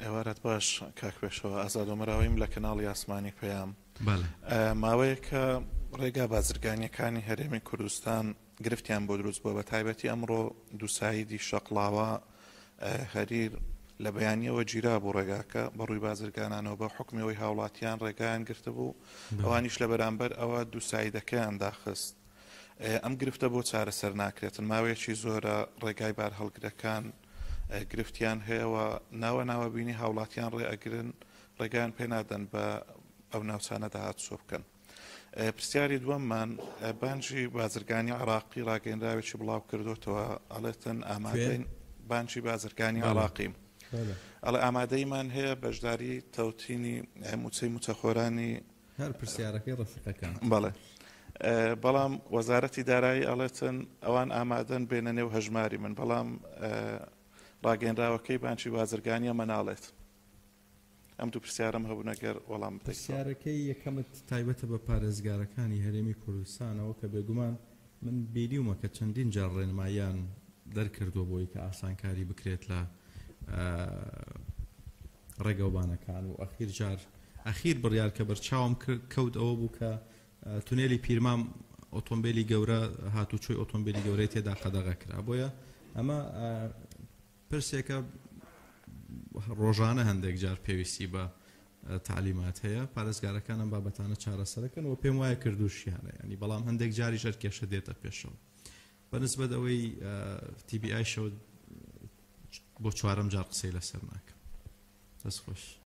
ئێوارەت باش کاک پێشەوا، ئازاد ئۆمەراویم لە کەناڵی ئاسمانی پەیام. ماوەیەکە ڕێگا بازرگانیەکانی هەرێمی کوردستان گرفتیان بۆ دروست بووە، بە تایبەتی ئەمڕۆ دووسایدی شەقڵاوە هەریر لە بەیانیەوە گیرا بوو ڕێگاکە بە ڕووی بازرگانانەوە بە حکمی ئەوەی هاوڵاتیان ڕێگایان گرتبوو، ئەوانیش لە بەرامبەر ئەوە دووسایدەکەیان داخست. ئەم گرفتە بۆ چارەسەر ناکرێتن؟ ماوەیەکی زۆرە ڕێگای بارهەڵگرەکان گرفتیان هەیە و ناوە ناوە بینی هاوڵاتیان ڕێ ئەگرن ڕێگایان پێ نادەن بە ئەو ناوچانەدا هاتوچۆ بکەن. پرسیاری دووەممان بانکی بازرگانی عراقی ڕاگەیەنراوێکی بڵاو کردوتەوە ئەڵێتن ئامادەین بانکی بازرگانی عراقی ئەڵێ ئامادەیمان هەیە بەشداری تەوتینی موچەی موچەخۆرانی هەر پرسیارەکەی ڕەفیقەکان. بەڵێ بەڵام وەزارەتی دارایی ئەڵێتن ئەوان ئامادەن بێنە نێو هەژماری من بەڵام ڕاگەیەنراوەکەی بانکی بازرگانی ئەمە ناڵێت. ئەم دوو پرسیارەم هەبوون ئەگەر وەڵام بدەیتەوە. پرسیارەکەی یەکەمت تایبەتە بە پارێزگارەکانی هەرێمی کوردستانەوە کە بێگومان من بینیومە کە چەندین جار ڕێنماییان دەرکردووە بۆی کە ئاسانکاری بکرێت لە ڕێگەوبانەکان و ئەخیر جار ئەخیر بڕیار کە بەرچاوم کەوت ئەوە بوو کە تونێلی پیرمام ئۆتۆمبیلی گەورە هاتوچۆی ئۆتۆمبیلی گەورەی تێدا قەدەغە کرا بۆیە ئەمە پرسێکە ڕۆژانە هەندێک جار پێویستی بە تعلیمات هەیە پارێزگارەکان ئەم بابەتانە چارەسەرەکەن و پێم وایە کردوشیانە ینی بەڵام هەندێک جاری ژەر کێشە دێتە پێشەوە بەنسبەت ئەوەی TBI شەوە بۆ چوارەم جار قسەی لەسەر ناکەم دەست خۆش.